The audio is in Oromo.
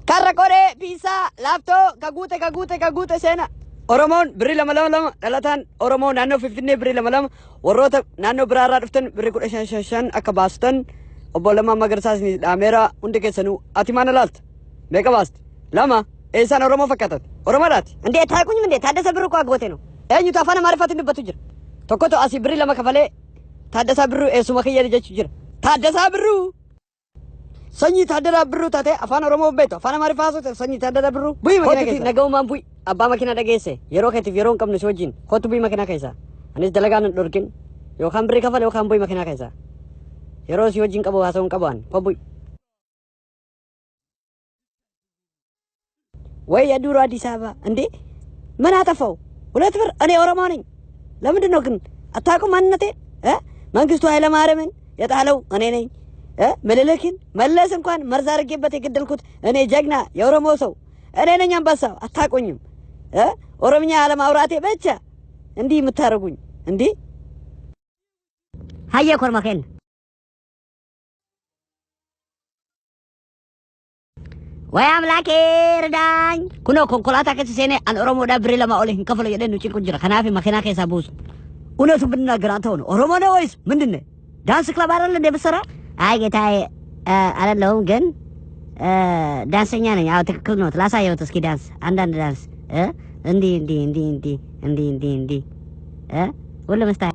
Karra qoree piisaa laaftoo kaguute kaguute kaguute seena. Oromoon birrii 2 2 2, dhalataan Oromoo naannoo Finfinnee birrii 2 2, warroota naannoo biraarraa dhuftan birrii 15 5 5 akka baastan obbo Lammaa Magarsaa isinii dhaameera hundi keessanuu. Ati maal ilaalta? Meeqa baasti? 2. Eessaan Oromoo fakkaatat? Oromoodhaati? እንዴ ታውቁኝም እንዴ? ታደሰ ብሩ እኮ አጎቴ ነው። Eenyutu afaan Amaariffaatiin dubbatu jira? Tokkotu asii birrii 2 kafalee Taaddasaa Birruu eessuma kiyya jechuu jira. Taaddasaa Birruu! Sanyii Taaddasaa Birruu taatee afaan Oromoo beektu afaan Amaariffaa haasofte, sanyii Taaddasaa Birruu. Bu'i makiinaa keessa. Nagaumaan bu'i. Abbaa makiinaa dhageesse. Yeroo keetiif yeroo hin qabnu si wajjin. Kottu bu'i makiinaa keessa. Anis dalagaa nan dhorkin. Yookaan birrii kafale yookaan bu'i makiinaa keessa. Yeroo si wajjin qabu haasa'uu hin qabu an. Koo bu'i. ወይ የዱሮ አዲስ አበባ እንዴ! ምን አጠፋው? 2 ብር። እኔ ኦሮሞ ነኝ። ለምንድን ነው ግን አታውቁም ማንነቴን? እ መንግስቱ ኃይለማርያምን የጣለው እኔ ነኝ። እ ምኒልክን መለስ እንኳን መርዝ አድርጌበት የገደልኩት እኔ ጀግና የኦሮሞ ሰው እኔ ነኝ። አንበሳው አታውቁኝም። እ ኦሮምኛ አለማውራቴ ብቻ እንዲህ የምታደርጉኝ እንዲህ። Hayyee korma kenna. ወይ አምላኬ እርዳኝ። Kunoo konkolaataa keessa seenee an Oromoodhaa birrii 2 ol hin kafalu jedhee nu cinqu jira. Kanaaf makiinaa keessaa buusu. እውነቱን ብንናገር አንተ ሆነ ኦሮሞ ነህ ወይስ ምንድን ነህ? ዳንስ ክለብ አይደል እንደ የምትሰራ? አይ ጌታዬ አይደለሁም፣ ግን ዳንሰኛ ነኝ። አዎ ትክክል ነው። ላሳየሁት እስኪ ዳንስ፣ አንዳንድ ዳንስ፣ እንዲህ እንዲህ እንዲህ እንዲህ እንዲህ እንዲህ እንዲህ፣ ሁሉም ስታይ